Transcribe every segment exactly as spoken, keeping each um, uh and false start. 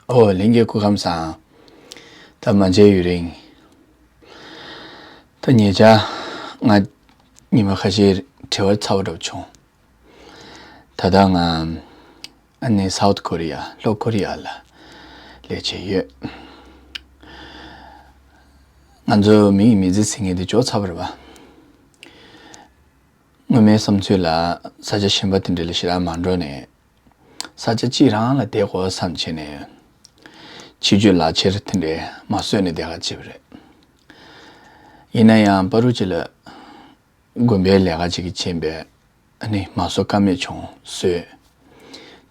ཨོ་ལྷན་རྒྱས་སྐུ་ཁམས་བཟང་། ད་མ་མཇལ་ཡུན་རིང་། ད་ཉེ་ཆར་ང་ཉི་མ་ཁ་ཤས་བྲེལ་བ་ཚ་པོ་འདྲ་པོ་བྱུང་། ད་ལྟ་ང་ཨ་ནི་སའུ་ཐི་ཀོ་རི་ཡ་ལྷོ་ཀོ་རི་ཡ་ལ་སླེབས་བྱས་ཡོད། ང་ཚོ་མི་ཡི་མི་ཚེ་ཟེར་མཁན་དེ་ཅུང་ཚ་པོ་རེད་པ། སྔོན་མའི་བསམ་ཚུལ་ལ་ས་ཆ་གཞན་པ་དེ་འདྲ་ལ་ཞེ་དྲག་མ་འགྲོ་ནས། ས་ཆ་གཅིག་རང་ལ་བསྡད་དགོས་བསམ་བྱས་ནས། ཕྱི་སྐྱོད་ལག་ཁྱེར་དེ་འདྲ་མ་བཟོས་ནས་བསྡད་ག་བྱས་པ་རེད། ཡིན་ན་ཡང་པ་རུ་ཅི་ལ་དགོན་པའི་ལས་ཀ་ཅིག་གིས་ཕྱིན་པས། ཨ་ནི་མ་བཟོ་ཀ་མེད་བྱུང་བཟོས།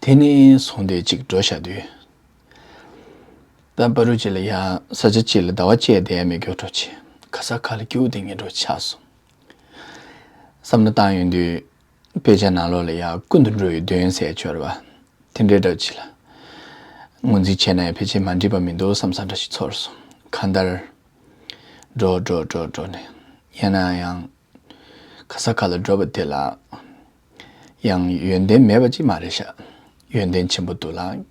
དེ་ནས་བཟུང་སྟེ་གཅིག་འགྲོ་བཞག་དུས། ད་པ་རུ་ཅི་ལ་ཡ་ས་ཆ་གཅིག་ལ་ཟླ་བ་གཅིག་བསྡད་ཡ་མེད་མཁན་འདྲ་པོ་བྱས། ག་ས་ག་ལ་རྒྱུག་བསྡད་མཁན་འདྲ་པོ་ཆགས་སོང་། བསམ་བློ་བཏང་ཡོང་དུས། དཔེ་ཆ་ནང་ལོགས་ལ་ཡ་ཀུན་ཏུ་འགྲོ་བའི་དོན་ཟེར་ཡ་ཅིག་ཡོད་རེད་པ། དེ་འདྲའི་འདྲ་པོ་ཅིག་ལ་ངོས་འཛིན་བྱས་ན་ཡང་ཕལ་ཆེར་མ་འགྲིག་པ་མི་འདུག་བསམ་བསམ་འདྲ་པོ་ཅིག་ཚོར་སོང་། གང་ལྟར། འགྲོ་འགྲོ་འགྲོ་འགྲོ་ནས། ཡིན་ན་ཡང་། ག་ས་ག་ལ་འགྲོ་བ་དེ་ལ། ཡང་ཡོན་ཏན་མེད་པ་ཅིག་མ་རེད་ཤག་ཡོན་ཏན་ཆེན་པོ་འདུག་ལ།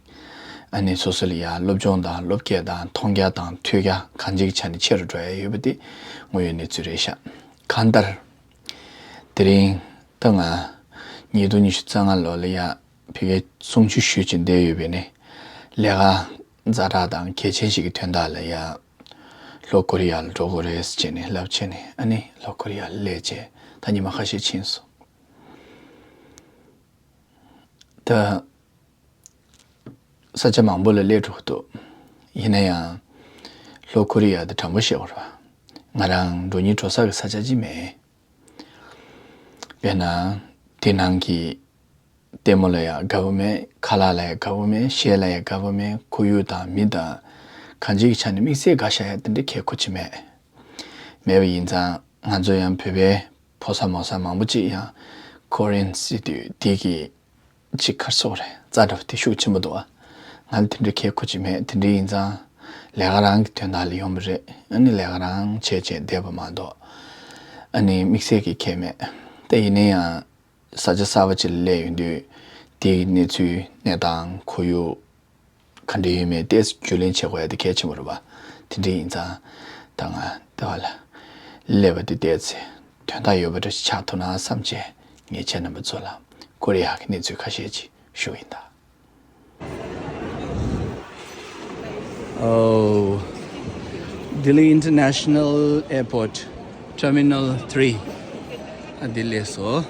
ཨ་ནི་སོ་སོ་ལ་ཡ་སློབ་སྦྱོང་དང་སློབ་སྐྱེས་དང་མཐོང་རྒྱ་དང་ཐོས་རྒྱ་གང་ཅིའི་ཆ་ནས་ཆེ་རུ་འགྲོ་ཡ་ཡོད་པ་དེ་དངོས་ཡོད་གནས་ཚུལ་རེད་ཤག་གང་ལྟར། དེ་རིང་ད་ང་ཉིས་སྟོང་ཉི་ཤུ་རྩ་ལྔ་ལོ་ལ་ཡ་ཕ་གིར་གསུང་ཆོས་ཞུས་བྱས་བསྡད་ཡོད་པས་ནི། ལས་ཀ་ཛ་དྲག་དང་གལ་ཆེན་ཞིག་གི་དོན་དག་ལ་ཡ། ལྷོ་ཀོ་རི་ཡ་ལ་འགྲོ་དགོས་རེད་ཟེར་བྱས་ནས་ལབ་བྱས་ནས། ཨ་ནི་ལྷོ་ཀོ་རི་ཡ་ལ་སླེབས་བྱས་ད་ཉི་མ་ཁ་ཤས་ཕྱིན་སོང་། ད་ས་ཆ་མང་པོ་ལ་སླེབས་འགྲོ་གི་འདུག་ཡིན་ན་ཡང་། ལྷོ་ཀོ་རི་ཡ་དེ་དྲང་པོ་བཤད་དགོས་རེད་པ། ང་རང་འགྲོ་སྙིང་འདོད་ས་གི་ས་ཆ་ཅིག་མེད། དཔེར་ན། དེ་ནང་གི་ལྟད་མོ་ལ་ཡང་དགའ་པོ་མེད། ཁ་ལག་ལ་ཡང་དགའ་པོ་མེད། གཞས་ལ་ཡང་དགའ་པོ་མེད། ཁོར་ཡུག་དང་མི་དང་། གང་ཅིའི་ཆ་ནས་དམིགས་བསལ་དགའ་ཤོས་ཡ་དེ་འདྲ་གལ་ཁོ་ཅིག་མེད། མེད་པ་ཡིན་ཙང་ང་ཚོ་ཡང་བོད་པའི་ཕོ་གསར་མོ་གསར་མང་པོ་ཅིག་ཡང་ཁོ་རེན་ཟེར་དུས་དེ་གི་ཅིག་ག་རེ་ཟེར་དགོས་རེད། རྩ་འདྲ་པོ་དེ་ཤུགས་ཆེན་པོ་འདུག་ཨ། ང་ལ་དེ་འདྲའི་གལ་ཁོ་ཅིག་མེད། དེ་འདྲ་ཡིན་ཙང་ལས་ཀ་རང་གི་དོན་དག་ལ་ཡོང་བ་རེད། ཨ་ནི་ལས་ཀ་རང་བྱས་བྱས་བསྡད་པ་མ་གཏོགས། ཨ་ནི་དམིགས་བསལ་གྱི་གལ་མེད། དེ་ཡིན་ན་ཡང་ས་ཆ་གསར་པ་ཅིག་ལ་སླེབས་ཡོང་དུས་དེའི་གནས་ཚུལ་གནས་སྟངས་ཁོར་ཡུག་ག་འདྲ་ཡོད་མེད་ཏོག་ཙམ་རྒྱུས་ལོན་བྱེད་དགོས་ཡ་དེ་གལ་ཆེན་པོ་རེད་པ། དེ་འདྲ་ཡིན་ཙང་ད་ང་ལྟ་བ་ལ་སླེབས་པ་དེ་ཏོག་ཙམ་དོན་དག་ཡོད་པ་འདྲ་ཞིག་ཆགས་ཐུབ་ན་བསམ་བྱས་ངས་ཁྱེད་རྣམ་པ་ཚོ་ལ་ཀོ་རི་ཡ་གི་གནས་ཚུལ་ཁ་ཤས་ཅིག་ཞུ་གི་ཡིན་ད། Oh, Delhi International Airport, Terminal three. ཨ་འདི་སླེབས་སོང་།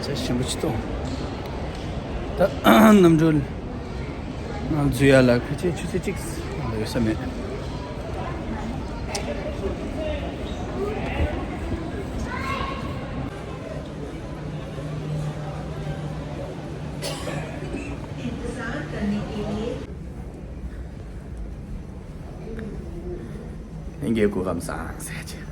ཆ་ཞིམ་པོ་ཅིག་གཏོང་། ད་གནམ་གྲུ་ནང་འཛུལ་ཡ་ལ་ཁ་ཆེ་ཆུ་ཚོད་གཅིག་ལ་ཡོད་ས་མེད། ལྷན་རྒྱས་སྐུ་ཁམས་བཟང་ཟེར་ཅིག།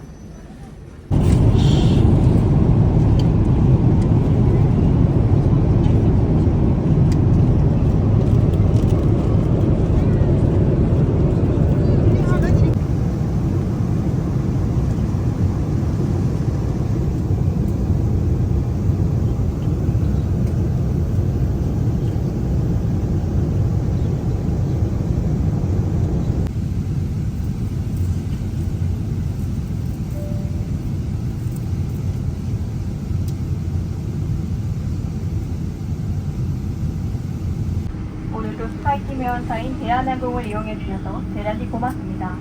오늘도 스카이팀 회원사인 대한항공을 이용해 주셔서 대단히 고맙습니다.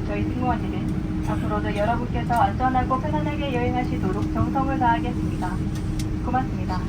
저희 승무원들은 앞으로도 여러분께서 안전하고 편안하게 여행하시도록 정성을 다하겠습니다. 고맙습니다.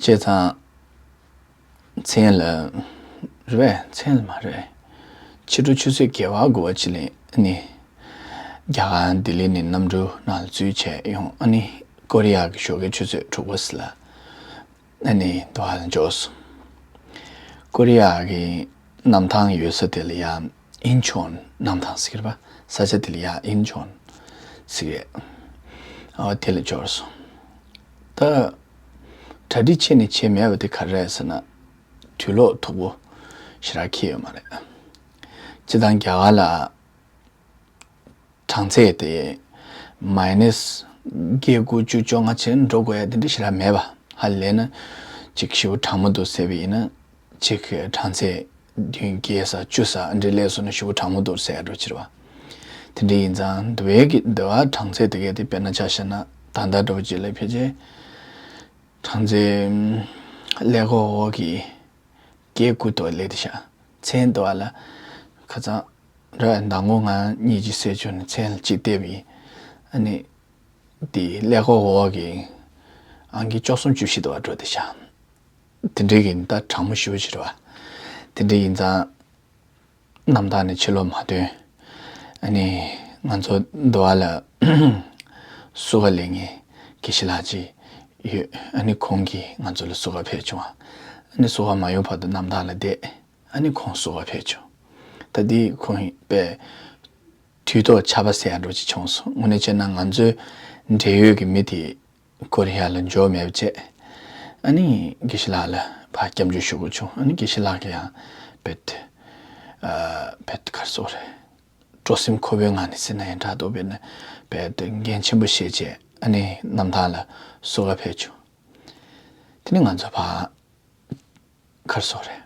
བྱས་ཙང་། མཚན་ལ། རེད་པས། མཚན་ལ་མ་རེད། ཕྱི་དྲོ་ཆུ་ཚོད་བརྒྱད་པ་དགུ་པ་ཅིག་ལ་ཨ་ནི། རྒྱ་གར་ལྡི་ལི་ནས་གནམ་གྲུ་ནང་ལ་འཛུལ་བྱས་ཡོང་ཨ་ནི། ཀོ་རི་ཡ་གི་ཞོགས་ཀའི་ཆུ་ཚོད་དྲུག་པ་ཙམ་ལ། ཨ་ནི་འདི་བར་ལ་འབྱོར་སོང་། ཀོ་རི་ཡ་གི་གནམ་ཐང་ཡོད་ས་དེ་ལ་ཡ་ཨིན་ཆོན་གནམ་ཐང་ཟེར་གྱི་རེད་པ། ས་ཆ་དེ་ལ་ཡ་ཨིན་ཆོན་ཟེར་གྱི་རེད། ཨ་དེ་ལ་འབྱོར་སོང་། ད་གྲ་སྒྲིག་བྱས་ནས་བྱས་མེད་པ་དེ་ག་རེ་རེད་ཟེར་ན། དུས་ལོག་མཐུག་པོ་ཞེ་དྲག་འཁེལ་ཡོད་མ་རེད། སྤྱིར་བཏང་རྒྱ་གར་ལ་གྲང་ཚད་དེ་མའི་ནས་བརྒྱད་དགུ་བཅུ་བཅོ་ལྔ་བྱས་ནས་འགྲོ་དགོས་ཡ་དེ་འདྲ་ཞེ་དྲག་མེད་པ། ཧ་ལས་ན་ཅིག་ཞེ་པོ་གྲང་མོ་འདུག་ཟེར་བ་ཡིན་ན། ཅིག་གྲང་ཚད་བདུན་བརྒྱད་ཙམ་བཅུ་ཙམ་འདྲ་སླེབས་སོང་ན་ཞེ་པོ་གྲང་མོ་འདུག་ཟེར་ཡ་འདྲ་ཅིག་རེད་པ། དེ་འདྲ་ཡིན་ཙང་འདི་བའི་གི་འདི་བ་གྲང་ཚད་དེ་གས་དེ་དཔེར་ན་ཆ་བཞག་ན་ད་ལྟ་འདྲ་པོ་ཅིག་ལ་ཕལ་ཆེར་གྲང་ཚད་ཀླད་ཀོར་འོག་གི་བརྒྱད་དགུ་དུ་སླེབས་བསྡད་ཤག་མཚན་དུ་བ་ལ་ཁ་སང་ར་ཟླ་ངོ་ང་གཉིས་ཀྱི་སྲས་ཆུང་ནས་མཚན་ལ་གཅིག་བལྟས་པ་ཡིན། ཨ་ནི་དེ་ཀླད་ཀོར་འོག་གི་ཨང་ཀི་བཅུ་གསུམ་བཅུ་བཞི་དུ་བ་འགྲོ་བསྡད་ཤག་དེ་འདྲའི་གི་ད་གྲང་མོ་ཞེ་པོ་ཅིག་རེད་པ། དེ་འདྲ་ཡིན་ཙང་། གནམ་ཐང་ནས་ཕྱིར་ལོག་མ་ཐོན། ཨ་ནི་ང་ཚོ་འདི་བ་ལ་བསུ་ག་ལེན་མཁན་དགེ་བཤེས་ལགས་ཅིག་ཡོད། ཨ་ནི་ཁོང་གིས་ང་ཚོ་ལ་བསུ་ག་ཕེབས་བྱུང་། ཨ་ནི་བསུ་ག་མ་ཡོང་བར་དུ་གནམ་ཐང་ལ་བསྡད། ཨ་ནི་ཁོང་བསུ་ག་ཕེབས་བྱུང་། ད་འདི་ཁོང་དཔེ་དུས་ཐོག་ཆར་པ་ཟེར་ཡ་འདྲ་ཅིག་བྱུང་སོང་། དངོས་གནས་བྱས་ན་ང་ཚོའི་འབྲེལ་ཡོད་ཀྱི་མི་དེ་ཀོ་རི་ཡ་ལ་འབྱོར་མེད་པ་བྱས། ཨ་ནི་དགེ་བཤེས་ལགས་ལ་ཕར་སྐྱབས་འཇུག་ཞུ་དགོས་བྱུང་། ཨ་ནི་དགེ་བཤེས་ལགས་ཀྱིས་ཡང་དཔེ་དེ་ཨ་དཔེ་དེ་ག་རེ་ཟེར་དགོས་རེད། སྤྲོ་སེམས་འཁོལ་པོའི་ངང་ནས་ཟེར་ན་ཡང་འདྲ་འདུག་དཔེར་ན་དཔེ་དེ་འགན་ཆེན་པོ་བཞེས་བྱས་ཨ་ནི་གནམ་ཐང་ལ་བསུ་ག་ཕེབས་བྱུང་། དེ་ནི་ང་ཚོ་ཕར་ག་རེ་ཟེར་དགོས་རེད།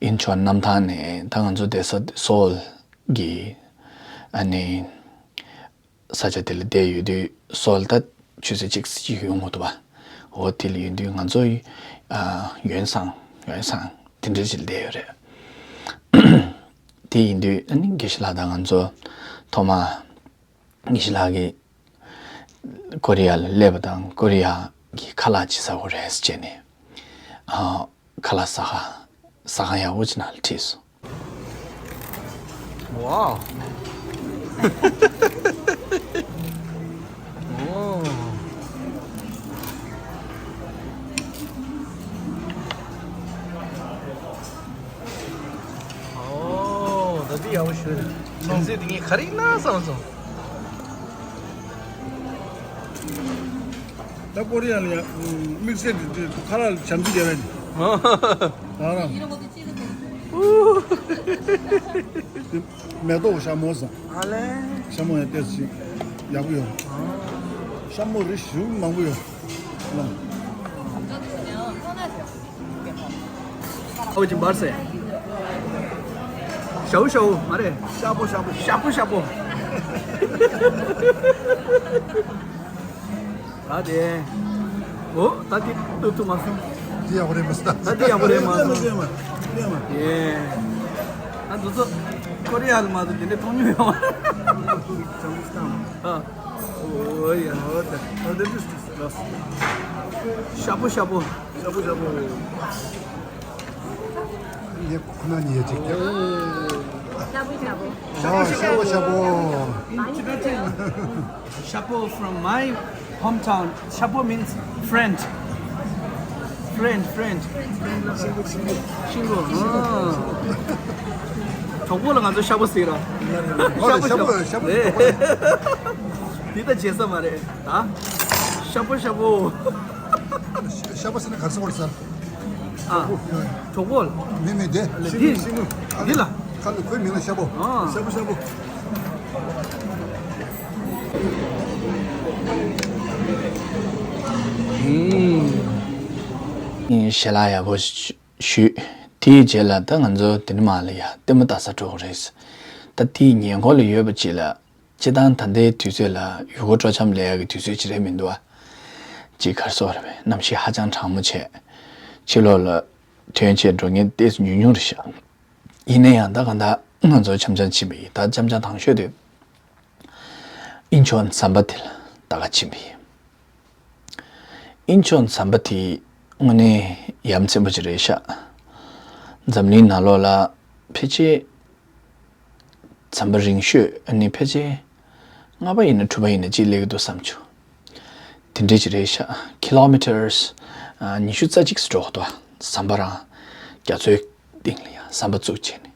ཨིན་ཆོན་གནམ་ཐང་ནས་ད་ང་ཚོ་བསྡད་ས་སོལ་གྱི་ཨ་ནི་ས་ཆ་དེ་ལ་བསྡད་ཡོད་དུས་སོལ་ད་ཆུ་ཚོད་གཅིག་ཙམ་ཡོང་གི་འདུག་པ། འོ་དེ་ལ་ཡོད་དུས་ང་ཚོ་ཨ་ཡོན་སང་ཡོན་སང་དེ་འདྲ་ཞིག་བསྡད་ཡོད་རེད། དེ་ཡིན་དུས་ཨ་ནི་དགེ་བཤེས་ལགས་དང་ང་ཚོ་ཐོག་མ་དགེ་བཤེས་ལགས་ཀྱིས་ཀོ་རི་ཡ་ལ་སླེབས་པ་དང་ཀོ་རི་ཡ་གི་ཁ་ལག་ཅིག་ཟ་དགོས་རེད་ཟེར་བྱས་ནས་ཨ་ཁ་ལག་ཟ་ཁང་ཟ་ཁང་ཡག་པོ་ཅིག་ནང་ལ་ཁྲིད་སོང་། Wow. Oh. Oh, ད་འདི་ཡག་པོ་ཞིག་རེད། ཅང་ཟེར་འདི་ངས་ག་རེ་ཡིན་ན་བསམ་སོང་། ད་ཀོ་རི་ཡ་ལ་ཡ་དམིགས་བསལ་འདི་ཁ་ལག་བྱམས་བརྩེ་རྒྱལ་བ་ནི། ཨ་ར། མེ་ཏོག་ཤ་མོ་ཟ། ཨ་ལེ། ཤ་མོ་ཡང་ཏོག་ཙམ་ཡག་པོ་ཡོད། ཤ་མོ་རིགས་ཞེ་པོ་མང་པོ་ཡོད། ཨོ་ཅི་འབར་སེ། ཤའུ་ཤའུ་མ་རེད། ཤ་པོ་ཤ་པོ། ཤ་པོ་ཤ་པོ། ད་དེ། འོ་ད་དེ་ཏུ་ཏུ་མ་སོང་། དེ་ཡག་པོ་རེད་མ་སོང་། ད་དེ་ཡག་པོ་རེད་མ་སོང་། ཡེ། ད་འདི་ཚོ་ཀོ་རི་ཡ་ལ་མ་གཏོགས་དེ་འདྲ་མཐོང་མྱོང་ཡོད་མ་རེད། ཨ། འོ་ཡ་འོ་ད་ད་འདི་འདྲ་ཞིག་ལ། ཤ་པོ་ཤ་པོ། ཤ་པོ་ཤ་པོ། ཡེ་ཁོ་ན་ཉེ་ཅིག་ཀྱང་། ཤ་པོ་ཤ་པོ། ཤ་པོ་ཤ་པོ། Chapeau from my hometown. Chapeau means friend. Friend, friend. ཤིང་པོ། ཤིང་པོ། ཤིང་པོ། ཨ། གྲོགས་པོ་ལ་ང་ཚོ་ཤ་པོ་ཟེར་ར། ཤ་པོ་ཤ་པོ། ཤ་པོ་ཤ་པོ། དེ་ད་བརྗེད་ས་མ་རེད་ད། ཤ་པོ་ཤ་པོ། ཤ་པོ་ཟེར་ན་ག་རེ་ཟེར་དགོས་རེད་ཟེར། ཨ། གྲོགས་པོ་ལ། མེད་མེད་དེ། ལ་ཤིང་འདི། ཤིང་། འདི་ལ། ཁ་ལ་ཁོའི་མིང་ལ་ཤ་པོ། ཨ། ཤ་པོ་ཤ་པོ། ཨུམ། ཞལ་ལག་ཡག་པོ་ཞུས། དེའི་རྗེས་ལ་ད་ང་ཚོ་དེ་ནས་མར་ལ་ཡ་ལྟད་མོ་ལྟ་ས་འགྲོ་གི་རེད། ད་དེའི་ཉེ་འཁོར་ལ་ཡོད་པ་ཅིག་ལ་སྤྱིར་བཏང་ད་ལྟའི་དུས་ཚོད་ལ་ཡུལ་སྐོར་སྤྲོ་འཆམ་ལས་ཡག་གི་དུས་ཚོད་ཅིག་རེད་མི་འདུག་ཨ། ཅིག་ག་རེ་ཟེར་དགོས་རེད་པས། གནམ་གཤིས་ཧ་ཅང་གྲང་མོ་བྱས། ཕྱི་ལོགས་ལ་ཐོན་བྱས་འགྲོ་མཁན་ཏོག་ཙམ་ཉུང་ཉུང་རེད་ཤག། ཡིན་ན་ཡང་ད་གང་ལྟར་ང་ཚོ་འཆམ་འཆམ་ཕྱིན་པ་ཡིན། ད་འཆམ་འཆམ་དང་ཤོས་དེ་ཨིན་ཆོན་ཟམ་པ་དེ་ལ་ད་ག་ཕྱིན་པ་ཡིན། ཨིན་ཆོན་ཟམ་པ་དེ་དངོས་གནས་ཡ་མཚན་པོ་ཅིག་རེད་ཤག། འཛམ་གླིང་ནང་ལོགས་ལ་ཕལ་ཆེར་ཟམ་པ་རིང་ཤོས་ཨ་ནི་ཕལ་ཆེར་ལྔ་པ་ཡིན་ན་དྲུག་པ་ཡིན་ན་ཅིག་སླེབས་ཀྱི་འདུག་བསམ་བྱུང་། དེ་འདྲས་ཅིག་རེད་ཤག། ཁི་ལོ་མི་ཊར་ཉི་ཤུ་རྩ་གཅིག་ཙམ་འགྲོ་གི་འདུག། ཟམ་པ་རང་རྒྱ་མཚོའི་སྟེང་ལ་ཡང་ཟམ་པ་བཙུགས་བྱས་ནས་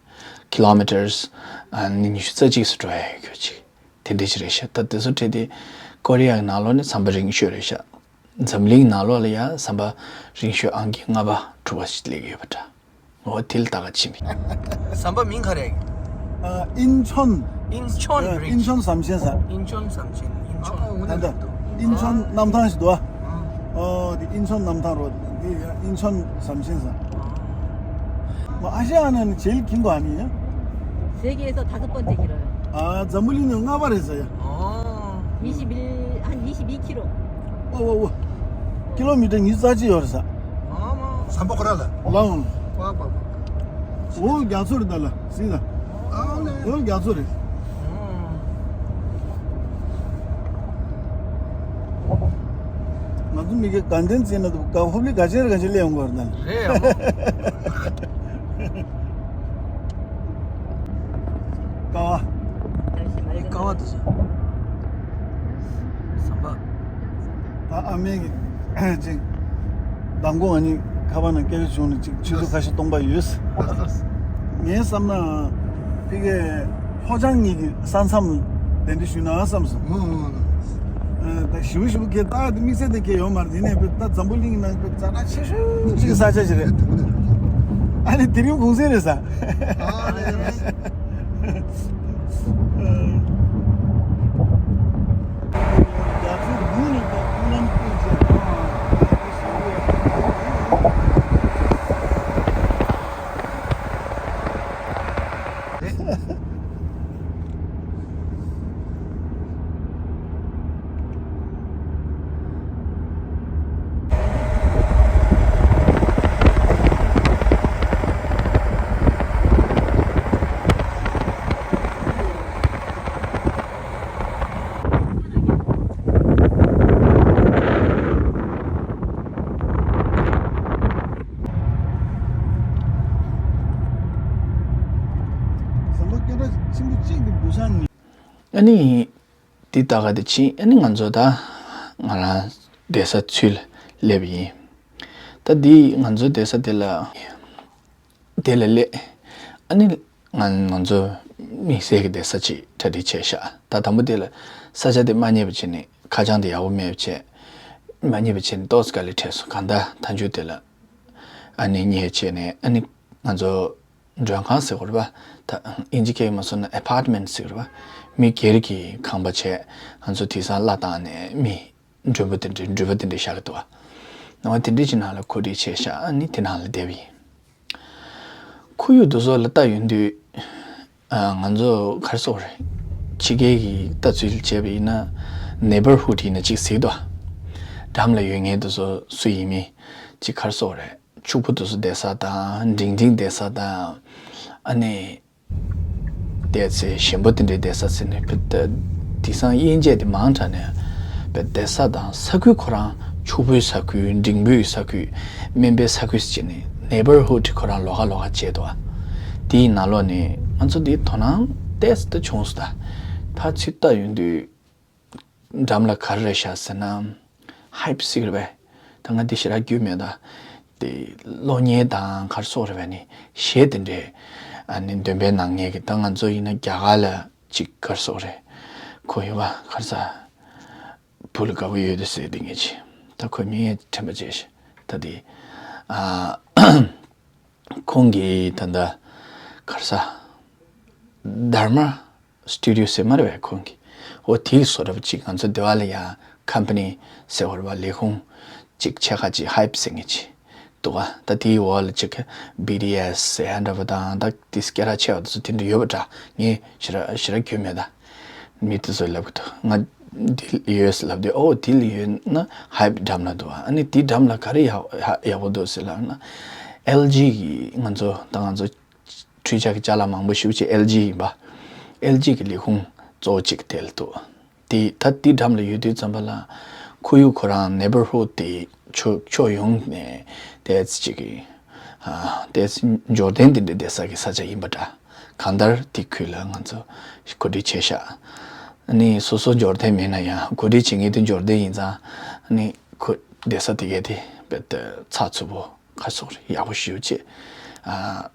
ཁི་ལོ་མི་ཊར་ཉི་ཤུ་རྩ་གཅིག་ཙམ་འགྲོ་ཡ་ཡོད་ཅིག། དེ་འདྲས་ཅིག་རེད་ཤག། ད་དེ་ཚོ་བྲིས་ཏེ་ཀོ་རི་ཡ་གི་ནང་ལོགས་ནས་ཟམ་པ་རིང་ཤོས་རེད་ཤག། འཛམ་གླིང་ནང་ལོགས་ལ་ཡང་ཟམ་པ་རིང་ཤོས་ཨང་ཀི་ལྔ་པ་དྲུག་པ་ཞིག་སླེབས་ཀྱི་ཡོད་པ་འདྲ། འོ་དེ་ལ་ད་ག་ཕྱིན་པ་ཡིན། ཟམ་པ་མིང་ག་རེ། ཨ། ཨིན་ཆོན། ཨིན་ཆོན་རེད། ཨིན་ཆོན་ཟམ་ཆེན་ཟེར། ཨིན་ཆོན་ཟམ་ཆེན། ཨིན་ཆོན། ད་ལྟ་ཨིན་ཆོན་གནམ་ཐང་ཞིག་འདུག་ཨ། ཨོ་དེ་ཨིན་ཆོན་གནམ་ཐང་རོ། དེ་ཨིན་ཆོན་ཟམ་ཆེན་ཟེར། ཨ། ཨ་ཤ་ཡ་ནང་ནས་ཇེལ་ཁིང་གོ་ཨ་ནི། 世界上他是笨的人。 ཨ། འཛམ་བུ་གླིང་ནང་ལྔ་པ་རེད་ཟེར་ཡ། ཨོ། 二十一，한二十一킬로。 ཨོ་ཨོ་ཨོ། ཁི་ལོ་མི་ཊར་ཉི་ཤུ་རྩ་གཅིག་ཡོད་རེད་ཟེར། ཨོ་མ། ཟམ་པ་ཁོ་ར་ལ། ལའོ། ཨོ་རྒྱ་མཚོ་རེད་ད་ལ་ཟིན་ལ། ཨོ་རྒྱ་མཚོ་རེད། ང་ཚོ་མི་གི་དགའ་ལྡན་ཚེ་ན་དུ་ཧོབ་ལི་ག་ཅན་ར་ག་ཅན་ལས་ཡོང་གོ་རེད་ད་ལ། རེད་ཡ། ཀ་བ། ཀ་བ་དུ་སོང་། ཟམ་པ། ད་ཨ་མའི་གི་ཅིག་མདང་དགོང་ང་གཉིས་ཁ་པར་ནང་སྐད་ཆ་བྱུང་ནས་ཅིག་ཆུ་ཚོད་ཁ་ཤས་སྟོང་པ་ཡོད། ངའི་བསམ་ན་ཕ་གིའི་ལྷོ་བྱང་གཉིས་ཀྱི་ས་མཚམས་གདན་འདྲེན་ཞུས་ན་བསམ་སོང་། ཨ། ད་ཞིབ་ཞིབ་ཁྱེད་ལྟ་ཡ་དེ་དམིགས་བསལ་དེ་གས་ཡོད་མ་རེད། དེ་ནས་ད་འཛམ་བུ་གླིང་ནང་གི་ཛ་དྲག་ཆེ་ཤོས་ཅིག་ས་ཆ་ཞིག་རེད། ཨ་ནི་དེ་རིང་གུང་སེང་རེད་ས། ཨ་རེད་རེད། ཟམ་པ་སྐད་གྲགས་ཆེན་པོ་གཅིག་གི་བུ་ཆུང་ནི། ཨ་ནི། འདི་ལྟ་ག་དེ་ཕྱིན་ཨ་ནི་ང་ཚོ་ད་ང་རང་བསྡད་ས་ཚུར་སླེབས་ཡིན། ད་འདི་ང་ཚོ་བསྡད་ས་དེ་ལ་དེ་ལ་སླེབས། ཨ་ནི་ང་ང་ཚོ་དམིགས་བསལ་གྱི་བསྡད་ས་ཅིག་གྲ་སྒྲིག་བྱས་ཤག། ད་དང་པོ་དེ་ལ་ས་ཆ་དེ་མ་རྙེད་པ་བྱས་ནས་ཁ་བྱང་དེ་ཡག་པོ་མེད་པ་བྱས། མ་རྙེད་པ་བྱས་ནས་ཏོག་ཙམ་དཀའ་ལས་འཕྲད་སོང་། གང་ལྟར་མཐའ་མཇུག་དེ་ལ་ཨ་ནི་རྙེད་བྱས་ནས་ཨ་ནི་ང་ཚོ་མགྲོན་ཁང་ཟེར་དགོས་རེད་པ། ད་ཨིན་ཇི་སྐད་མ་སོང་ན་ཨེ་པར་ཊི་མེན་ཊི་ཟེར་དགོས་རེད་པ། མི་སྒེར་གྱི་ཁང་པ་བྱས་ང་ཚོ་དེང་སང་གླ་བཏང་ནས་མི་མགྲོན་པོ་དེ་འདྲའི་འགྲུལ་པ་དེ་འདྲའི་བཞག་གི་འདུག་པ། ནང་པ་དེ་འདྲའི་ཅིག་ནང་ལ་གོ་སྒྲིག་བྱས་ཤག། ཨ་ནི་དེ་ནང་ལ་བསྡད་པ་ཡིན། ཁོར་ཡུག་དེ་ཚོ་ལ་ལྟ་ཡོང་དུས་ཨ་ང་ཚོ་ག་རེ་ཟེར་དགོས་རེད། ཕྱི་རྒྱལ་གྱི་ལྟ་ཚུལ་བྱས་པ་ཡིན་ན་ནེ་བར་ཧུཌ་ཡིན་ན་ཅིག་གཟིགས་དང་། འགྲམ་ལ་ཡོད་མཁན་དེ་ཚོ་སུ་ཡིན་མིན་ཅིག་ག་རེ་ཟེར་དགོས་རེད། ཕྱུག་པོ་དེ་ཚོ་བསྡད་ས་དང་འབྲིང་འབྲིང་བསྡད་ས་དང་། ཨ་ནི་བསྡད་ཚེ་ཞན་པོ་དེ་འདྲའི་བསྡད་ས་ཟེར་ནས་བེད་དེང་སང་དབྱེ་འབྱེད་དེ་མང་དྲགས་ནས་བེད་བསྡད་ས་དང་ས་ཁུལ་ཁོ་རང་ཕྱུག་པོའི་ས་ཁུལ་འབྲིང་པོའི་ས་ཁུལ་དམན་པའི་ས་ཁུལ་ཟེར་ནས་ནེ་བར་ཧུཌ་ཁོ་རང་ལོགས་ཀ་ལོགས་ཀ་བྱས་འདུག། དེའི་ནང་ལོགས་ནས་ང་ཚོ་འདི་དོ་སྣང་ཏོག་ཙམ་ད་བྱུང་སོང་། ད་ཕར་ཚུར་ལྟ་ཡོང་དུས། འགྲམ་ལ་ག་རེ་རེད་ཤག་ཟེར་ན། ཧའིབ་ཟེར་གི་རེད་པས། ད་ང་འདི་ཞེ་དྲག་རྒྱུས་མེད་ད། དེ་གློག་བརྙན་དང་ག་རེ་ཟེར་དགོས་རེད་པས་ནི་གཞས་དེ་འདྲས། ཨ་ནི་འདོན་སྤེལ་གནང་མཁན་གྱི་ད་ང་ཚོ་ཡིན་ན་རྒྱ་གར་ལ་ཅིག་ག་རེ་ཟེར་དགོས་རེད། ཁོ་ཡོད་པ་ག་རེ་ཟ། བུ་ལ་དགའ་པོ་ཡོད་དེ་ཟེར་དེ་ངས་ཅི། ད་ཁོས་མིང་ཡང་དྲན་པ་བརྗེད་ཤག། ད་དེ། ཨ། ཁོང་གིས་ད་ལྟ་ག་རེ་ཟ། དྷརྨ་སི་ཊུ་ཌི་ཡོ་ཟེར་མ་རེད་པས་ཁོང་གིས། འོ་དེའི་བཟོ་འདྲ་པོ་ཅིག་ང་ཚོ་སྡེ་བ་ལ་ཡང་ཀམ་པ་ནི་ཟེར་བ་རེད་པ། ལས་ཁུངས་ཅིག་ཕྱེད་ཀ་ཅིག་ཧའིབ་ཟེར་མཁན་ཅིག་ འདུག་ག་ད་དེའི་འོག་ལ་ཅིག་བི་ཊི་ཨེས་ཟེར་ཡ་འདྲ་པོ་དང་ད་དེ་སྐད་གྲགས་ཆེ་བ་དེ་ཚོ་དེ་འདྲ་ཡོད་པ་འདྲ། ངས་ཞེ་དྲག་ཞེ་དྲག་རྒྱུས་མེད་ད། མི་དེ་ཚོས་ལབ་གི་འདུག་ང་འདི་ཡོད་ཟེར་ལབ་དུས། ཨོ་དེ་ལ་ཡོད་ན་ཧའི་པི་འགྲམ་ལ་འདུག་ག་ཨ་ནི་དེའི་འགྲམ་ལ་ག་རེ་ཡག་ཡག་ཡག་པོ་འདུག་ཟེར་ལབ་ན། ཨེལ་ཇི་གི་ང་ཚོ་ད་ང་ཚོ་འཕྲུལ་ཆས་ཀྱི་ཅ་ལག་མང་པོ་ཞེ་པོ་ཅིག་ཨེལ་ཇི་ཡིན་པ། ཨེལ་ཇི་གི་ལས་ཁུངས་གཙོ་བོ་གཅིག་དེ་ལ་འདུག་དེ་ད་དེ་འགྲམ་ལ་ཡོད་དུས་ཙམ་པ་ལ་ཁོར་ཡུག་ཁོ་རང་ནེ་བར་ཧུཌ་དེ་ཕྱོགས་ཕྱོགས་ཡོངས་ནས་ཏོག་ཙམ་ཅིག་གི་ཨ་ཏོག་ཙམ་འབྱོར་ལྡན་དེ་འདྲའི་བསྡད་ས་གི་ས་ཆ་ཡིན་པ་འདྲ། གང་ལྟར་དེ་ཁུལ་ལ་ང་ཚོ་གོ་སྒྲིག་བྱས་ཤག་ཨ་ནི་སོ་སོ་འབྱོར་ལྡན་མེད་ན་ཡང་གོ་སྒྲིག་བྱེད་མཁན་དེ་འབྱོར་ལྡན་ཡིན་ཙང་། ཨ་ནི་ཁོ་བསྡད་ས་དེ་གས་དེ་རྦད་དེ་ཚགས་ཚུད་པོ་ཁ་སོགས་ཡག་པོ་ཞེ་པོ་ཅིག་ཨ།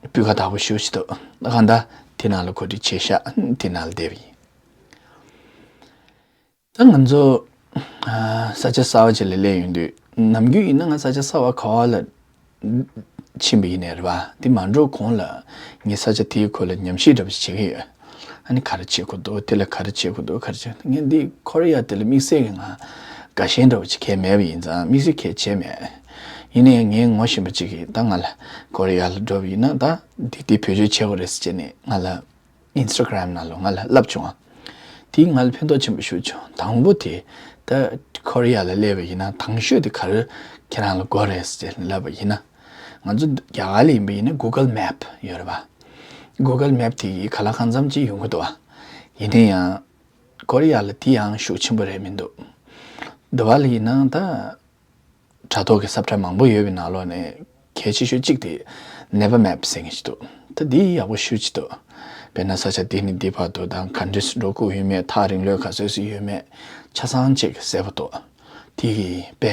སྤུས་ཀ་དག་པོ་ཞེ་པོ་ཅིག་འདུག་གང་ལྟར་དེ་ནང་ལ་གོ་སྒྲིག་བྱས་ཤག་དེ་ནང་ལ་བསྡད་པ་ཡིན། ད་ང་ཚོ་ཨ་ས་ཆ་གསར་པ་ཅིག་ལ་སླེབས་ཡོང་དུས། ནམ་རྒྱུན་ཡིན་ན་ང་ས་ཆ་གསར་པ་ག་བ་ལ་ཕྱིན་པ་ཡིན་ནའི་རེད་པ། དེ་མ་འགྲོ་གོང་ལ་ངས་ས་ཆ་དེའི་སྐོར་ལ་ཉམས་ཞིབ་འདྲ་པོ་ཞིག་བྱེད་ཀྱི་ཡོད། ཨ་ནི་ག་རེ་བྱེད་དགོས་འདུག་དེ་ལ་ག་རེ་བྱེད་དགོས་འདུག་ག་རེ་བྱེད། ངས་འདི་ཁོ་རེ་ཡ་དེ་ལ་དམིགས་བསལ་གྱི་ང་དགའ་ཞེན་འདྲ་པོ་ཅིག་གང་ཡང་མེད་པ་ཡིན་ཙང་དམིགས་བསལ་གང་ཡང་བྱས་མེད། ཡིན་ན་ཡང་ངའི་ངོ་ཤེས་པ་ཅིག་གིས་ད་ང་ལ་ཁོ་རེ་ཡ་ལ་འགྲོ་བ་ཡིན་ན་ད་འདི་འདི་བེད་སྤྱོད་བྱེད་དགོས་རེད་ཟེར་བྱས་ནས་ང་ལ་ཨིན་སི་ཊ་གྷི་རམ་ནང་ལ་ང་ལ་ལབ་བྱུང་ང་། དེས་ང་ལ་ཕན་ཐོགས་ཆེན་པོ་ཞིག་བྱུང་། དང་པོ་དེ་ད་ཁོ་རེ་ཡ་ལ་སླེབས་པ་ཡིན་ན་དང་ཤོས་དེ་ག་རེ་ཁྱེད་རང་ལ་དགོས་རེད་ཟེར་ལབ་པ་ཡིན་ན། ང་ཚོ་རྒྱ་གར་ལ་ཡིན་པ་ཡིན་ན་གུ་གལ་མེབ་ཡོད་རེད་པ། གུ་གལ་མེབ་དེ་གི་ག་ལ་གང་འཚམ་ཅིག་ཡོང་གི་འདུག་པ། ཡིན་ན་ཡང་ཁོ་རེ་ཡ་ལ་དེ་ཡང་ཤུགས་ཆེན་པོ་རེད་མི་འདུག་འདི་པ་ལ་ཡིན་ན་ད་དྲ་ཐོག་གི་ས་བཀྲ་མང་པོ་ཡོད་པའི་ནང་ལོགས་ནས་གལ་ཆེ་ཤོས་གཅིག་དེ་ནེ་བར་མེབ་ཟེར་མཁན་ཞིག་འདུག་ད་འདི་ཡག་པོ་ཞེ་པོ་ཅིག་འདུག་དཔེར་ན་ས་ཆ་འདི་ནས་འདི་བར་དུ་དང་ག་འདྲས་འགྲོ་དགོས་ཡོད་མེད། ཐག་རིང་ལོས་ག་ཚོད་ཅིག་ཡོད་མེད་ཆ་ཚང་ཅིག་གསལ་པོ་འདུག་དེ་གིས་དཔེ་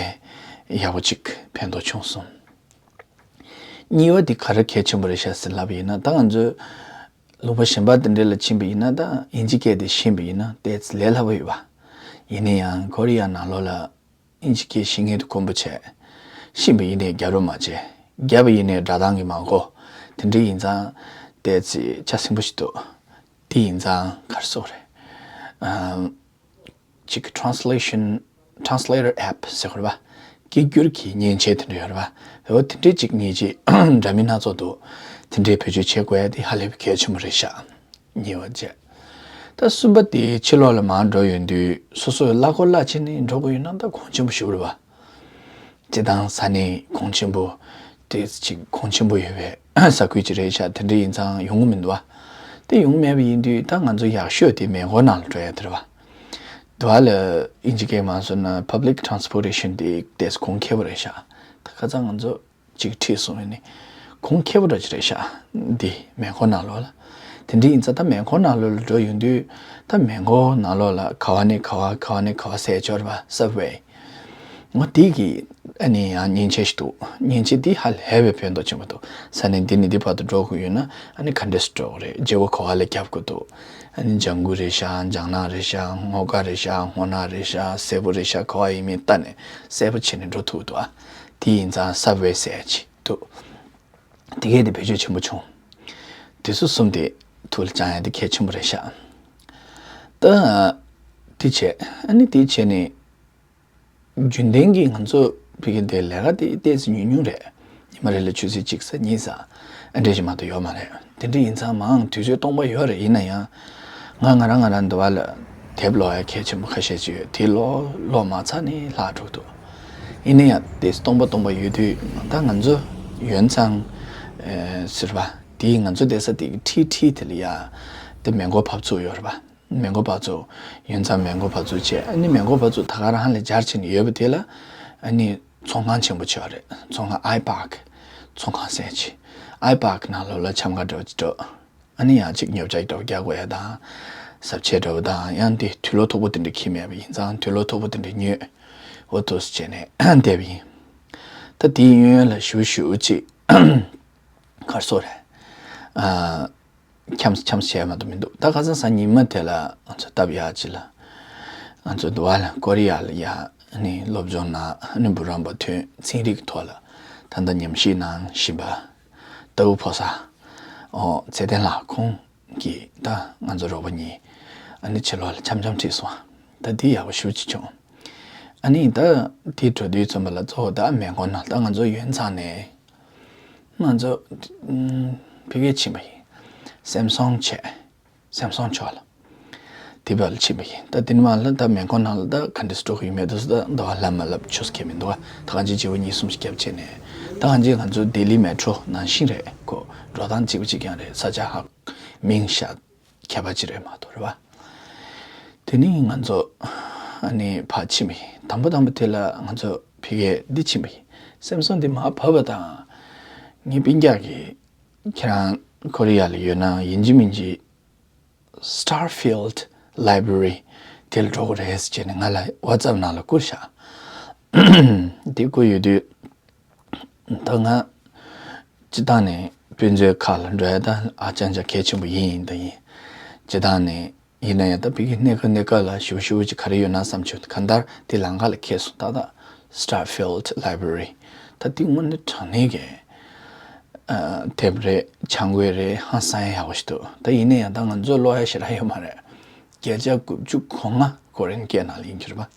ཡག་པོ་ཅིག་ཕན་ཐོགས་བྱུང་སོང་། གཉིས་པ་དེ་ག་རེ་གལ་ཆེན་པོ་རེད་ཤག་ཟེར་ལབ་པ་ཡིན་ན། ད་ང་ཚོའི་ལུང་པ་གཞན་པ་དེ་འདྲ་ལ་ཕྱིན་པ་ཡིན་ན་ད་དབྱིན་ཇི་སྐད་དེ་ཤེས་པ་ཡིན་ན་ཏོག་ཙམ་ལས་སླ་པོ་ཡོད་པ། ཡིན་ན་ཡང་ཁོ་རེ་ཡ་ནང་ལོགས་ལ་དབྱིན་ཇི་སྐད་ཤེས་མཁན་དེ་དཀོན་པོ་བྱས། ཤེས་པ་ཡིན་ནའི་རྒྱབ་རོགས་མ་བྱས། རྒྱབ་པ་ཡིན་ནའི་སྒྲ་གདངས་ཀྱིས་མ་གོ། དེ་འདྲ་ཡིན་ཙང་ཏོག་ཙམ་ཆ་སྲིན་པོ་ཞིག་འདུག་དེ་ཡིན་ཙང་ག་རེ་ཟེར་དགོས་རེད། ཨམ། ཅིག་translation translator app ཟེར་དགོས་རེད་པ། སྐད་སྒྱུར་གྱི་མཉེན་ཆས་དེ་འདྲ་ཡོད་རེད་པ། འོ་དེ་འདྲའི་ཅིག་མཉེན་ཆས་འདྲ་མིན་སྣ་ཚོགས་འདུག་དེ་འདྲའི་བེད་སྤྱོད་བྱེད་དགོས་ཡ་དེ་ཧ་ལས་པའི་གལ་ཆེན་པོ་རེད་ཤག་གཉིས་པ་བྱས། ད་གསུམ་པ་དེ་ཕྱི་ལོགས་ལ་མར་འགྲོ་ཡོང་དུས་སོ་སོའི་གླ་འཁོར་གླ་བྱས་ནས་འགྲོ་དགོས་ཡོད་ན་ད་གོང་ཆེན་པོ་ཞིག་རེད་པ། སྤྱིར་བཏང་ས་གནས་གོང་ཆེན་པོ་དེ་ཅིག་གོང་ཆེན་པོ་ཡོད་པའི་ས་ཁུལ་ཅིག་རེད་ཤག་དེ་འདྲ་ཡིན་ཙང་ཡོང་གི་མི་འདུག་པ། དེ་ཡོང་མེད་པ་ཡིན་དུས་ད་ང་ཚོ་ཡག་ཤོས་དེ་མེ་འཁོར་ནང་ལ་འགྲོ་ཡ་དེ་རེད་པ། དེ་པ་ལ་དབྱིན་ཇི་སྐད་མ་སོང་ན་public transportation དེ་ཏོག་ཙམ་གོང་ཁེ་པོ་རེད་ཤག་ད་ཁ་སང་ང་ཚོ་གཅིག་ཁྲིད་སོང་བས་ནི་གོང་ཁེ་པོ་འདྲ་ཅིག་རེད་ཤག་འདི་མེ་འཁོར་ནང་ལོགས་ལ། དེ་འདྲ་ཡིན་ཙང་ད་མེ་འཁོར་ནང་ལོགས་ལ་འགྲོ་ཡོང་དུས་ད་མེ་འཁོར་ནང་ལོགས་ལ་ག་བ་ནས་ག་བ་ག་བ་ནས་ག་བ་ཟེར་ཡ་ཅིག་ཡོད་རེད་པ། སབ་ཝེ། འོ་དེ་གི་ཨ་ནི་ཡང་མཉེན་ཆས་ཤིག་འདུག་མཉེན་ཆས་དེ་ཧ་ལས་པའི་ཕན་ཐོགས་ཆེན་པོ་འདུག་ས་གནས་འདི་ནས་འདི་བར་དུ་འགྲོ་དགོས་ཡོད་ན་ཨ་ནི་ག་འདྲས་སེ་འགྲོ་དགོས་རེད། བརྗེ་པོ་ག་བ་ལ་རྒྱབ་དགོས་འདུག་ཨ་ནི་ལྗང་གུ་རེད་ཤག་ལྗང་ནག་རེད་ཤག་སྔོ་དཀར་རེད་ཤག་སྔོ་ནག་རེད་ཤག་སེར་པོ་རེད་ཤག་ག་བ་ཡིན་མིན་བལྟས་ནས་གསལ་པོ་བྱས་ནས་འགྲོ་ཐུབ་འདུག་ཨ་དེ་ཡིན་ཙང་སབ་ཝེ་ཟེར་ཡ་ཅིག་འདུག་དེ་གས་དེ་བེད་སྤྱོད་ཆེན་པོ་བྱུང་། དེ་ཚོ་གསུམ་དེ་ཐུགས་ལ་བཅངས་ཡ་དེ་གལ་ཆེན་པོ་རེད་ཤག་ད་དེ་བྱས། ཨ་ནི་དེ་བྱས་ནས། རྒྱུན་ལྡན་གྱི་ང་ཚོ་ཕ་གི་འདི་ལས་ཀ་དེ་ཏོག་ཙམ་ཉུང་ཉུང་རེད། ཉི་མ་རེ་ལ་ཆུ་ཚོད་གཅིག་ཙམ་གཉིས་ཙམ་ཨ་འདྲ་ཞིག་མ་གཏོགས་ཡོད་མ་རེད། དེ་འདྲ་ཡིན་ཙང་མང་དུས་ཚོད་སྟོང་པ་ཡོད་རེད། ཡིན་ན་ཡང་ང་ང་རང་ང་རང་འདི་པ་ལ་དེབ་ཀློག་ཡ་གལ་ཆེན་པོ་ཁ་ཤས་ཅིག་ཡོད། དེ་ཀློག་ཀློག་མ་ཚར་ནས་ལྷག་འགྲོ་གི་འདུག་ཡིན་ན་ཡང་དེ་སྟོང་པ་སྟོང་པ་ཡོད་དུས་ད་ང་ཚོ་ཡོན་ཚང་ཟེར་བ་དེ་ང་ཚོ་བསྡད་ས་དེ་གི་འཁྲིས་འཁྲིས་དེ་ལ་ཡ་དེ་མེ་འཁོར་བབས་ཚུགས་ཡོད་རེད་པ། མེ་འཁོར་བབས་ཚུགས། ཡོན་ཚང་མེ་འཁོར་བབས་ཚུགས་བྱས། ཨ་ནི་མེ་འཁོར་བབས་ཚུགས་ད་ག་རང་ལ་སྦྱར་བྱས་ནས་ཡོད་པ་དེ་ལ་ཨ་ནི་ཚོང་ཁང་ཆེན་པོ་ཆེ་བ་རེད། ཚོང་ཁང་ཨའི་པཱརྐ་ཚོང་ཁང་ཟེར་ཅིག་ཨའི་པཱརྐ་ནང་ལོགས་ལ་འཆམ་ག་འདྲ་བོ་ཅིག་འགྲོ། ཨ་ནི་ཡང་ཅིག་ཉོ་ཆ་ཞིག་འདྲ་བོ་རྒྱག་དགོས་ཡ་དང་། གཟབ་ཆས་འདྲ་བོ་དང་། ཡང་དེ་དུག་ལོག་མཐུག་པོ་དེ་འདྲ་འཁྱེར་མེད་པ་ཡིན་ཙང་དུག་ལོག་མཐུག་པོ་དེ་འདྲ་ཉོས། འོ་ཐུགས་སུ་བྱས་ནས་བསྡད་པ་ཡིན། ད་དེའི་གཡས་གཡོན་ལ་ཞུ་ཞུ་ཅིག་གར་སོ་རེད། ཨ། འཁྱམས་འཁྱམས་བྱས་མ་གཏོགས་མི་འདུག་ད་ཁ་སང་གཟའ་ཉི་མ་དེ་ལ་ང་ཚོ་སྟབས་ཡག་ཅིག་ལ། ང་ཚོ་འདི་པ་ལ་ཀོ་རི་ཡ་ལ་ཡ་ཨ་ནི་སློབ་སྦྱོང་གནང་། ཨ་ནི་འབུམ་རམས་པ་ཐོན། ཚན་རིག་གི་ཐོག་ལ་ད་ལྟ་ཉམས་ཞིབ་གནང་བཞིན་པ། ལྟ་བུ་ཕོ་གསར། ཨོ་ཚེ་བརྟན་ལགས་ཁོང་གིས་ད་ང་ཚོ་རོགས་པ་གཉིས་ཨ་ནི་ཕྱི་ལོགས་ལ་འཆམ་འཆམ་ཁྲིད་སོང་། ད་འདི་ཡག་པོ་ཞེ་པོ་ཅིག་བྱུང་། ཨ་ནི་ད་དེ་འགྲོ་དུས་ཙམ་པ་ལ་གཙོ་བོ་ད་མེ་འཁོར་ནང་ད་ང་ཚོ་ཡོན་ཚང་ནས་ང་ཚོ་ཕ་གིར་ཕྱིན་པ་ཡིན། སེམ་སོང་བྱས། སེམ་སོང་ཕྱོགས་ལ། དེ་བར་ཕྱིན་པ་ཡིན། ད་དེ་ནས་མར་ལ་ད་མེ་འཁོར་ནང་ལ་ད་ག་འདྲ་སྤྲོ་གི་ཡོད་མེད་དུ་ད་ད་བར་ལབ་མ་ལབ་ཆོས་ཁས་མི་འདུག་ད་གང་ཅི་བྱེད་པ་གཉིས་གསུམ་ཞིག་རྒྱབ་བྱས་ནས་ད་གང་ཅི་ང་ཚོ་ལྡི་ལི་མེ་ཊྲོ་ནང་བཞིན་རེད་ཁོ། འགྲོ་སྟངས་གཅིག་པ་གཅིག་རྐྱང་རེད། ས་ཆ་ཧ་མིང་ཤ་ཁྱད་པར་ཅི་རེད་མ་གཏོགས་རེད་བ། དེ་ནས་ང་ཚོ་ཨ་ནི་ཕར་ཕྱིན་པ་ཡིན། དང་པོ་དང་པོ་དེ་ལ་ང་ཚོ་ཕ་གིར་འདི་ཕྱིན་པ་ཡིན། སེམ་སོང་འདི་མར་བབས་པ་དང་ངའི་སྤུན་ཀྱག་གིས་ཁྱེད་རང་ཀོ་རི་ཡ་ལ་ཡོད་ན་ཡིན་གཅིག་མིན་གཅིག་Starfield Library དེ་ལ་འགྲོ་དགོས་རེད་ཟེར་བྱས་ནས་ང་ལ་WhatsApp་ནང་ལ་བསྐུར་བཞག་དེ་བསྐུར་ཡོད་དུས་ད་ང་སྤྱིར་བཏང་ནས་དཔེ་མཛོད་ཁག་ལ་འགྲོ་ཡ་ད་ཨ་ཅང་ཅང་གལ་ཆེན་པོ་ཡིན་ཡིན་ད་ཡིན། སྤྱིར་བཏང་ནས་ཡིན་ན་ཡང་ད་ཕ་གི་གནས་སྐབས་གནས་སྐབས་ལ་ཞུ་ཞུ་ཅིག་ག་རེ་ཡོད་ན་བསམ་བྱུང་། གང་ལྟར་དེ་ལམ་ཁ་ལ་འཁེལ་སོང་། ཏག་ཏག་Starfield Library ད་དེ་དངོས་གནས་དྲང་གནས་ཀྱི་ཨ་དེབ་རེད། ཆང་གོས་རེད། ཧང་སང་ཡག་པོ་ཞིག་འདུག་ད་ཡིན་ན་ཡང་ད་ང་ཚོ་ཀློག་ཡ་ཞེ་དྲག་ཡོད་མ་རེད། བརྒྱ་ཆ་དགུ་བཅུ་གོ་ལྔ་ཀོ་རི་ཡན་སྐད་ནང་ལ་ཡིན་གྱི་རེད་པ།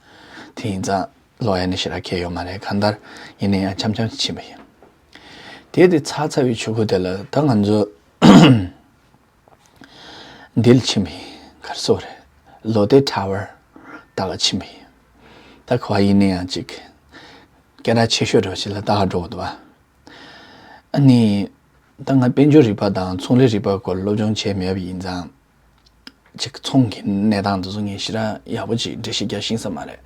དེ་ཡིན་ཙང་ཀློག་ཡ་ནི་ཞེ་དྲག་གལ་ཡོད་མ་རེད། གང་ལྟར་ཡིན་ན་ཡང་འཆམ་འཆམ་ཕྱིན་པ་ཡིན། དེ་དེ་ཚར་ཚར་བའི་ཆུ་ཁོ་དེ་ལ་ད་ང་ཚོ་འདིར་ཕྱིན་པ་ཡིན། གར་སོགས་རེད། ལོ་ཏེ་ཊ་ཝར་ལྟ་ག་ཕྱིན་པ་ཡིན། ད་ག་བ་ཡིན་ན་ཡང་ཅིག་སྐད་གྲགས་ཆེ་ཤོས་འདྲ་བོ་ཞིག་ལ་ལྟ་ག་འགྲོ་གི་འདུག་བ། ཨ་ནི་ད་ང་དཔལ་འབྱོར་རིག་པ་དང་ཚོང་ལས་རིག་པ་སྐོར་སློབ་སྦྱོང་བྱས་མེད་པ་ཡིན་ཙང་། ཅིག་ཚོང་གི་གནས་སྟངས་དེ་ཚོ་ངས་ཞེ་དྲག་ཡག་པོ་ཅིག་འགྲེལ་བཤད་རྒྱག་ཤེས་ས་མ་རེད།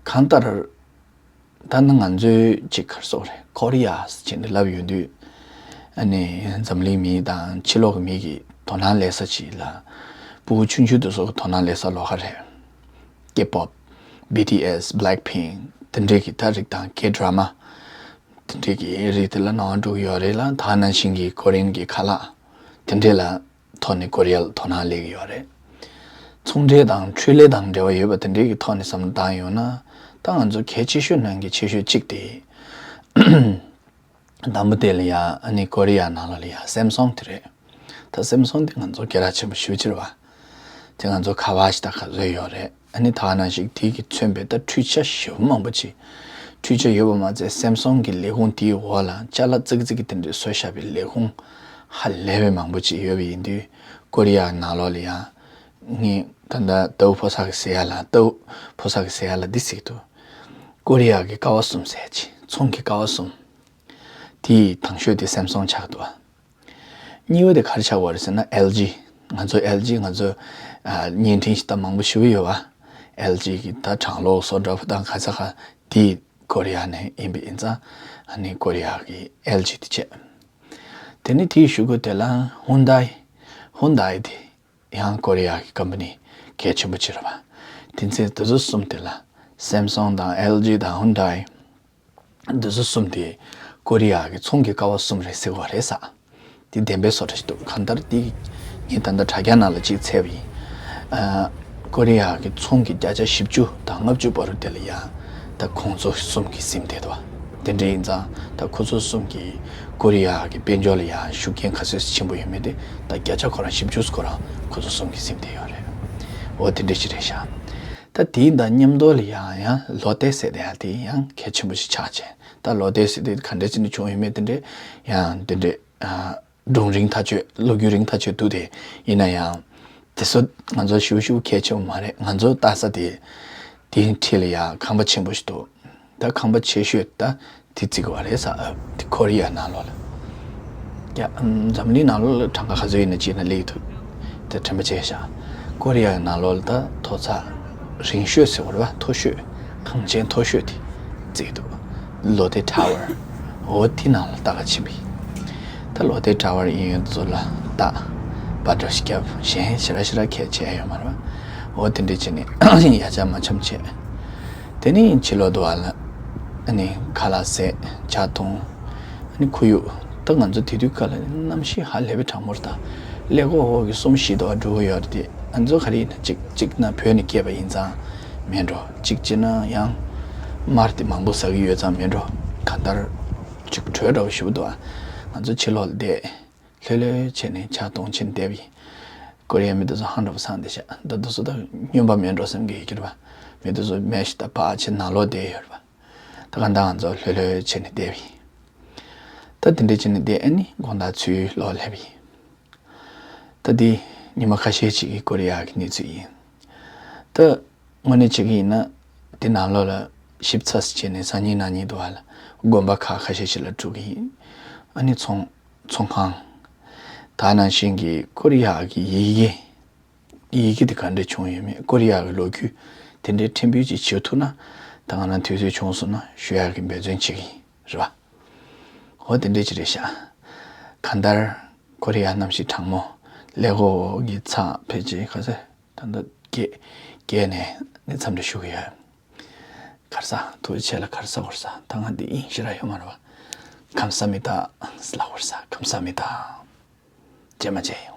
གང་ལྟར། ད་ནི་ང་ཚོའི་ཅིག་གར་སོགས་རེད། ཀོ་རི་ཡ་ཟེར་བྱས་ནས་ལབ་ཡོང་དུས། ཨ་ནི་འཛམ་གླིང་མི་དང་ཕྱི་ལོགས་ཀྱི་མི་གི་དོ་སྣང་ལས་ས་ཅིག་ལ། སྤུ་གུ་ཆུང་ཆུང་དེ་ཚོ་གི་དོ་སྣང་ལས་ས་ལོགས་ཀ་རེད། K-pop, BTS, Blackpink དེ་འདྲས་ཀྱི་ད་རིགས་དང་K་drama དེ་འདྲས་ཀྱི་རིགས་དེ་ལ་སྣང་བ་འགྲོ་གི་ཡོད་རེད་ལ། ད་ནང་བཞིན་གྱི་ཀོ་རི་ཡན་གྱི་ཁ་ལག་དེ་འདྲས་ལ་ཐོག་ནས་ཀོ་རི་ཡ་ལ་དོ་སྣང་སླེབས་ཀྱི་ཡོད་རེད། ཚོང་འབྲེལ་དང་འཕྲུལ་ལས་དང་འབྲེལ་བ་ཡོད་པ་དེ་འདྲའི་གི་ཐོག་ནས་བསམ་བློ་བཏང་ཡོང་ན། ད་ང་ཚོ་གལ་ཆེ་ཤོས་ནང་གི་ཆེ་ཤོས་གཅིག་དེ། དང་པོ་དེ་ལ་ཡ་ཨ་ནི་ཀོ་རི་ཡ་ནང་ལོགས་ལ་ཡ་སེམ་སོང་དེ་རེད། ད་སེམ་སོང་དེ་ང་ཚོ་སྐད་གྲགས་ཆེན་པོ་ཞེ་པོ་ཅིག་རེད་བ། དེ་ང་ཚོ་ཁ་པར་ཞིག་ད་ག་ཚོད་ཡོད་རེད། ཨ་ནི་ད་ག་ནང་བཞིན་དེ་གིས་མཚོན་པའི་ད་འཕྲུལ་ཆ་ཞེ་པོ་མང་པོ་ཅིག་འཕྲུལ་ཆ་ཡོད་པ་མ་ཚད་སེམ་སོང་གི་ལས་ཁུངས་དེའི་འོག་ལ་ཅ་ལག་ཙིག་ཙིག་གི་དེ་འདྲའི་བཟོས་བཞག་པའི་ལས་ཁུངས་ཧ་ལས་པའི་མང་པོ་ཅིག་ཡོད་པ་ཡིན་དུས། ཀོ་རི་ཡ་ནང་ལོགས་ལ་ཡ། ངས་ད་ལྟ་ལྟ་བུ་ཕོ་གསར་གྱི་ཟེར་ཡ་ལ་ལྟ་བུ་ཕོ་གསར་གྱི་ཟེར་ཡ་ལ་འདི་ཟེར་གྱི་འདུག་ཀོ་རི་ཡ་གི་ཀ་བ་གསུམ་ཟེར་ཡ་ཅིག་ཚོང་གི་ཀ་བ་གསུམ། དེའི་དང་ཤོས་དེ་སེམ་སོང་ཆགས་འདུག་གཉིས་པ་དེ་ག་རེ་ཆགས་པ་རེད་ཟེར་ན་ཨེལ་ཇི། ང་ཚོ་ཨེལ་ཇི་ང་ཚོ་ཨ་བརྙན་འཕྲིན་ཞིག་ལྟ་མང་པོ་ཞེ་པོ་ཡོད་པ། ཨེལ་ཇི་གི་ད་གྲང་གློག་བཟོ་འདྲ་པོ་དང་ག་ས་ག་དེ་ཀོ་རི་ཡ་ནས་ཡིན་པ་ཡིན་ཙང་། ཨ་ནི་ཀོ་རི་ཡ་གི་ཨེལ་ཇི་དེ་བྱས། དེ་ནས་དེའི་གཞུག་གུ་དེ་ལ་ཧུན་དའི། ཧུན་དའི་དེ་ཡང་ཀོ་རི་ཡ་གི་ཀམ་པ་ནི་གལ་ཆེན་པོ་ཅིག་རེད་པ། དེ་ཚེ་དེ་ཚོ་གསུམ་དེ་ལ་སེམ་སོང་དང་ཨེལ་ཇི་དང་ཧུན་དའི་དེ་ཚོ་གསུམ་དེ་ཀོ་རི་ཡ་གི་ཚོང་གི་ཀ་བ་གསུམ་རེད་ཟེར་བ་རེད་ས། དེ་བདེན་པའི་བཟོ་འདྲ་ཞིག་འདུག་གང་ལྟར་དེ་ངས་ད་ལྟ་དྲ་རྒྱ་ནང་ལ་གཅིག་བཙལ་བ་ཡིན། ཨ། ཀོ་རི་ཡ་གི་ཚོང་གི་བརྒྱ་ཆ་བཞི་བཅུ་དང་ལྔ་བཅུ་བར་དུ་དེ་ལ་ཡ། ད་ཁོང་ཚོ་གསུམ་གྱིས་ཟིན་བསྡད་འདུག་དེ་འདྲ་ཡིན་ཙང་ད་ཁོ་ཚོ་གསུམ་གྱིས་ཀོ་རི་ཡ་གི་དཔལ་འབྱོར་ལ་ཡ་ཤུགས་རྐྱེན་ག་ཚོད་ཆེན་པོ་ཡོད་མེད་དེ་ད་བརྒྱ་ཆ་ཁོ་རང་བཞི་བཅུ་ཁོ་རང་ཁོ་ཚོ་གསུམ་གྱིས་ཟིན་བསྡད་ཡོད་རེད། འོ་དེ་འདྲ་ཞིག་རེད་ཤག་ད་དེའི་ད་མཉམ་དུ་ལ་ཡ་ཡང་ལོ་ཏེ་ཟེར་དེ་ཡ་དེ་ཡང་གལ་ཆེན་པོ་ཞིག་ཆགས་བྱས། ད་ལོ་ཏེ་ཟེར་དེ་ག་འདྲ་ཅིག་ནས་བྱུང་ཡོད་མེད་དེ་འདྲ་ཡང་དེ་འདྲ། སྒྲུང་རིང་ཐག་ཆོད། ལོ་རྒྱུས་རིང་ཐག་ཆོད་འདུག་དེ་ཡིན་ན་ཡང་། དེ་ཚོ་ང་ཚོ་ཞུ་ཞུ་གལ་ཆེན་པོ་མ་རེད། ང་ཚོ་ལྟ་ས་དེ། དེའི་འཁྲིས་ལ་ཡང་ཁང་པ་ཆེན་པོ་ཞིག་འདུག་ད་ཁང་པ་ཆེ་ཤོས་ད་དེ་བརྩི་གི་བ་རེད་ས། ཨ། དེ་ཀོ་རི་ཡ་ནང་ལོགས་ལ། ཡ། འཛམ་གླིང་ནང་ལོགས་ལ་གྲངས་ཀ་ག་ཚོད་ཡིན་ན་བརྩིས་ན་སླེབས་ཐུབ། དེ་དྲན་པ་བརྗེད་ཤག་ཀོ་རི་ཡ་ནང་ལོགས་ལ་ད་མཐོ་ས་རིང་ཤོས་ཟེར་བ་རེད་པ། མཐོ་ཤོས། གངས་ཅན་མཐོ་ཤོས་དེ་བརྩིས་འདུག་ལོ་ཏེ་ཊ་ཝར། འོ་དེ་ནང་ལ་ལྟ་ག་ཕྱིན་པ་ཡིན། ད་ལོ་ཏེ་ཊ་ཝར་ཡིན་ཡོད་ཚོ་ལ་ལྟ། བར་འགྲོ་ཞིག་བརྒྱབ། གཞན་ཞེ་དྲག་ཞེ་དྲག་གལ་ཆེ་ཡོད་མ་རེད་པ། འོ་དེ་འདྲས་བྱས་ནས་ཡ་ཆ་མ་འཆམ་བྱས། དེ་ནས་ཕྱི་ལོགས་དུ་བ་ལ་ཨ་ནི་ཁ་ལག་ཟས། ཇ་འཐུང་། ཨ་ནི་ཁོར་ཡུག་ད་ང་ཚོ་དེ་དུས་སྐབས་ལ་གནམ་གཤིས་ཧ་ལས་པའི་གྲང་མོ་རེད་ད། ཀླད་ཀོར་འོག་གི་གསུམ་བཞི་དུ་བ་འགྲོ་གི་ཡོད་རེད་དེ། ང་ཚོ་ག་རེ་ཡིན་ན་གཅིག་གཅིག་ན་བོད་ནས་སྐྱེས་པ་ཡིན་ཙང་མེད་འགྲོ། གཅིག་བྱས་ན་ཡང་མར་དེ་མང་པོ་ཟ་གི་ཡོད་ཙང་མེད་འགྲོ། གང་ལྟར་གཅིག་དྲོད་འདྲ་བོ་ཞེ་པོ་འདུག་ང་ཚོ་ཕྱི་ལོགས་ལ་བསྡད། ལྷོད་ལྷོད་བྱས་ནས་ཇ་འཐུང་བྱས་ནས་བསྡད་པ་ཡིན། ཀོ་རི་ཡའི་མི་དེ་ཚོ་ཧང་འདྲ་པོ་སངས་བསྡད་ཤག་ད་དེ་ཚོ་ད་སྨྱོན་པ་མེད་འགྲོ་བསམ་གྱི་ཡོད་ཀྱི་རེད་པ། མི་དེ་ཚོ་མེ་ཤི་ད་ཕར་ཕྱིན་ནང་ལོགས་བསྡད་ཡོད་རེད་པ། ད་གང་ལྟར་ང་ཚོ་ལྷོད་ལྷོད་བྱས་ནས་བསྡད་པ་ཡིན། ད་དེ་འདྲ་བྱས་ནས་བསྡད། ཨ་ནི་དགོང་དག་ཚུར་ལོག་སླེབས་པ་ཡིན། ད་འདི་ཉི་མ་ཁ་ཤས་ཤིག་གི་ཀོ་རི་ཡ་གི་གནས་ཚུལ་ཡིན། ད་དངོས་གནས་བྱེད་ཀྱི་ཡིན་ན། དེ་ནང་ལོགས་ལ་ཞིབ་ཚགས་སུ་བྱས་ནས་སང་ཉིན་གནངས་ཉིན་དུ་བ་ལ་དགོན་པ་ཁག་ཁ་ཤས་ཤིག་ལ་འགྲོ་གི་ཡིན། ཨ་ནི་ཚོང་ཚོང་ཁང་། ད་ནང་བཞིན་གྱི་ཀོ་རི་ཡ་གི་ཡི་གེ། ཡི་གེ་དེ་ག་འདྲ་བྱུང་ཡོད་མེད། ཀོ་རི་ཡ་གི་ལོ་རྒྱུས་དེ་འདྲའི་ཕྲན་བུ་ཅིག་བྱེད་ཐུབ་ན། ད་ང་རང་དུས་ཚོད་བྱུང་སོང་ན་ཞུ་ཡག་གི་འབད་བརྩོན་བྱེད་ཀྱི་ཡིན། རེད་པ། འོ་དེ་འདྲ་ཅིག་རེད་ཤག་གང་ལྟར་ཀོ་རི་ཡ་གནམ་གཤིས་གྲང་མོ། ཀླད་ཀོར་གྱི་ཚགས་ཕལ་ཆེར་ག་ཚོད་ད་ལྟ་བརྒྱད་བརྒྱད་ནས་ནི་མཚམས་འདྲ་ཞུ་གི་ཡོད། གར་ས་ཐུགས་རྗེ་ཆེ་ལ་གར་ས་གོར་ས་ད་ང་འདི་དབྱིངས་ཞེ་དྲག་ཡོད་མ་རེད་པ། ཁམ་ས་མི་ད་ལ་གོར་ས་ཁམ་ས་མི་ད། རྗེས་མ་མཇལ་ཡོང་།